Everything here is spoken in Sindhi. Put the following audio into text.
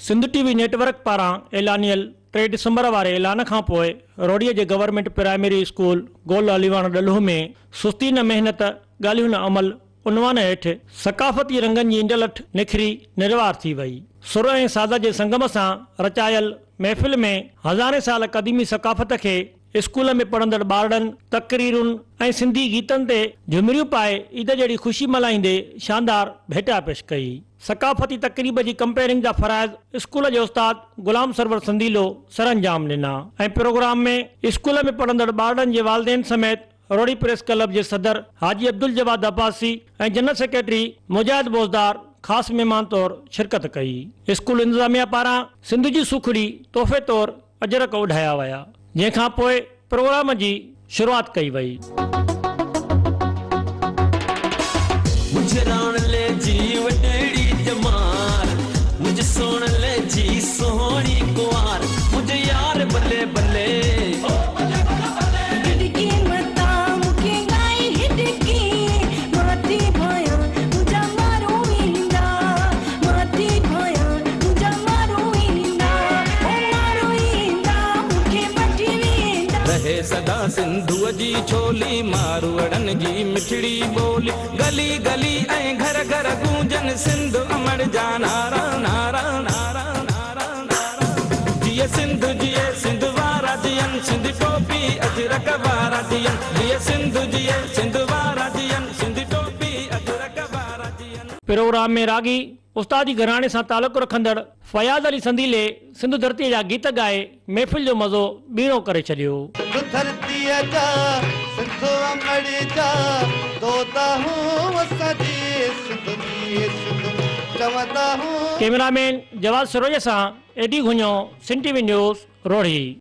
سنڌ ٽي وي نيٽ ورڪ پاران اعلانيل ٽي ڊسمبر واري اعلان کان پوء روهڙي جي گورنمينٽ پرائمري اسڪول گول عليواڻ ڏلهو ۾ سستي نه محنت ڳالهيون نه عمل عنوان هيٺ ثقافتي رنگن جي انڊلٺ نکري نروار ٿي وئي. سر ۽ ساز جي سنگم سان رچايل محفل ۾ هزارين سال قديمي ثقافت کي اسڪول ۾ پڙهندڙ ٻارڙن تقريرن ۽ سنڌي گيتن تي جهمريون پائي عيد جهڙي خوشي ملهائيندي شاندار ڀيٽا پيش ڪئي. ثقافتي تقريب جي ڪمپيئرنگ جا فرائض اسڪول جي استاد غلام سرور سنديلو سرانجام ڏنا ۽ پروگرام ۾ اسڪول ۾ پڙهندڙ ٻارڙن جي والدين سميت روهڙي پريس ڪلب جي صدر حاجي عبدالجواد عباسي ۽ جنرل سيڪريٽري مجاهد بوزدار خاص مهمان طور شرڪت ڪئي. اسڪول انتظاميا پاران سنڌ جي سوکڙي تحفي طور اجرڪ اوڍايا ويا، جنهن کان پوء پروگرام جي شروعات ڪئي وئي. منهنجي راڻلي جي وڏڙي ڄمار، منهنجي سهڻلي جي سهڻي ڪنوار، منهنجي يار بلي بلي. هڏڪي متان مون کي ڳائي هڏڪي، مان ٿي ڀانيان تنهنجا مارو ايندا، مان ٿي ڀانيان تنهنجا مارو ايندا، او مارو ايندا مون کي وٺي ويندا. رهي سدا سنڌوء جي ڇولي، ماروئڙن جي مٺڙي ٻولي، گلي گلي ۽ گهر گهر گونجن سنڌ امڙ جا نعرا، نعرا، نعرا، نعرا، نعرا. جيئي سنڌ جيئي سنڌ وارا جيئن، سنڌي ٽوپي اجرڪ وارا جيئن، جيئي سنڌ جيئي سنڌ وارا جيئن، سنڌي ٽوپي اجرڪ وارا جيئن. پروگرام ۾ راڳي استادي گهراڻي سان تعلق رکندڙ فياض علي سنديلي سنڌ ڌرتيء جا گيت ڳائي محفل جو مزو ٻيڻو ڪري ڇڏيو. سنڌ ڌرتيء جا سنڌ امڙ جا دودا هون اسان جي سنڌ جي سنڌ چوندا هون. ڪئميرا مين جواد سرويء سان A D Ghunjo, Sindh T V news, Rohri.